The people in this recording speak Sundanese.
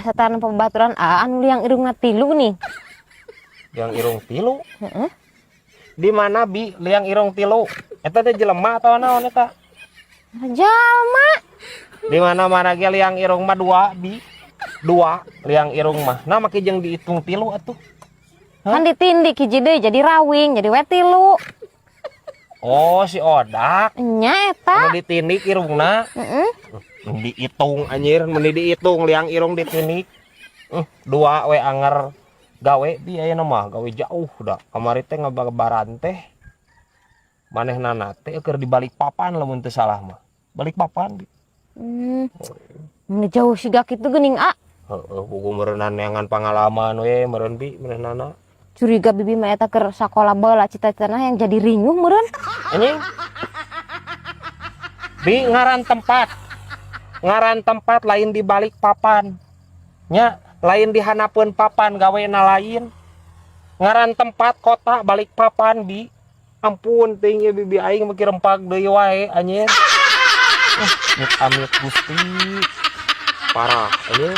Asa tanah pembaturan A anu liang irungna tilu nih. Liang irung tilu? Heeh. Di mana, Bi, liang irung tilu? Eta teh jelema atau naon eta? Jalma. Di mana-mana ge liang irung mah dua, Bi. Dua liang irung mah. Nah, make jeung dihitung tilu atuh. Kan ditindik hiji deui jadi rawing, jadi we tilu. Oh, si Odak. Nya eta. Anu ditindik irungna. Heeh. Dihitung anjir, mun dihitung liang irung ditindik. Dua we anger gawe, Bi, ayeuna mah gawe jauh da. Kamari teh ngababaran teh. Manehna teh keur di Balikpapan lamun teu salah mah. Balikpapan, Bi. Mun jauh siga kitu geuning, A. Heeh, buku meureunan neangan pangalaman we meureun, Bi, meureunana. Curiga bibi mah eta keur sakola baheula cita-citana yang jadi rinyuh meureun. Anjing. Bi, ngaran tempat. Ngaran tempat lain di Balikpapan. Nya, lain di hanapeun papan gawena lain. Ngaran tempat kota Balikpapan, Bi. Ampun teuing ieu bibi aing make rempag deui wae anjir. Amit amit Gusti. Parah anjir.